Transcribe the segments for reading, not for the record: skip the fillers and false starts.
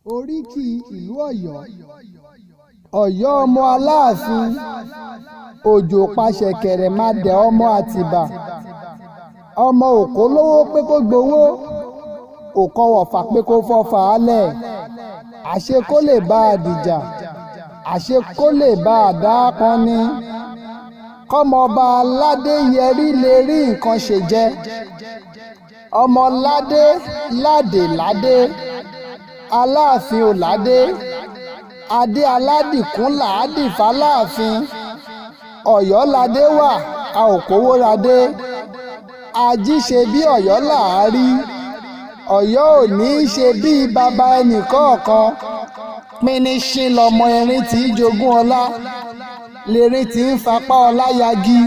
Oríkì ìlú Ọ̀yọ́. Ọ̀yọ́ ọmọ Aláàfin, Òjò pa ṣẹ̀kẹ̀rẹ̀ má dẹ ọmọ Àtìbà, ọmọ òkó lówó pé kó gbowó, òkò wọ̀fà pé kó fọ́fà á lẹ̀, àṣé kó lè bá a dìjà, àṣé kó lè bá a dá pọn ni, kọ́mọba aládé yẹrí lè rí nǹkan ṣe jẹ́, ọmọládé ládè ládé, Aláàfin ò ládé, adé aládìkún là á dì fáláàfin, Ọ̀yọ́ ládé wà, a ò kówó radé, ají ṣe bí Ọ̀yọ́ là á rí, Ọ̀yọ́ ò ní í ṣe bíi baba ẹnì kọ̀ọ̀kan, píníṣín lọmọ erin tí í jogún ọlá, lerin tí ń fapá ọlá yagi,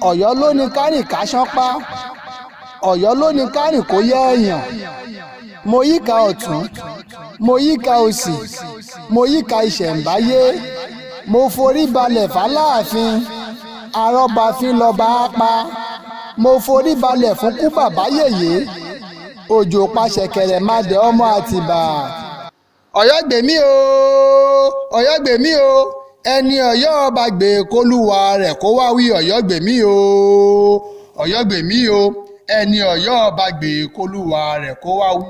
Ọ̀yọ́ ló ní kárìn ká ṣánpá, Ọ̀yọ́ ló ní kárìn kó yẹ́ èèyàn. Mo yíká ọ̀tún, mo yíká òsì, mo yíká ìṣẹ̀ǹbáyé, mo forí balẹ̀ fáláàfin, arọ́bàfin lọ́ba á pa, mo forí balẹ̀ fún kú bàbá yèyé, òjò pa ṣẹ̀kẹ̀rẹ̀ má dẹ ọmọ Àtìbà. Ọ̀yọ́ gbèmí o, Ọ̀yọ́ gbèmí o, ẹni Ọ̀yọ́ ọba gbé kólúwa rẹ̀ kó wá wí. Ọ̀yọ́ gbèmí o, Ọ̀yọ́ gbèmí o, ẹni Ọ̀yọ́ ọba gbé kólúwa rẹ̀ kó wá wí.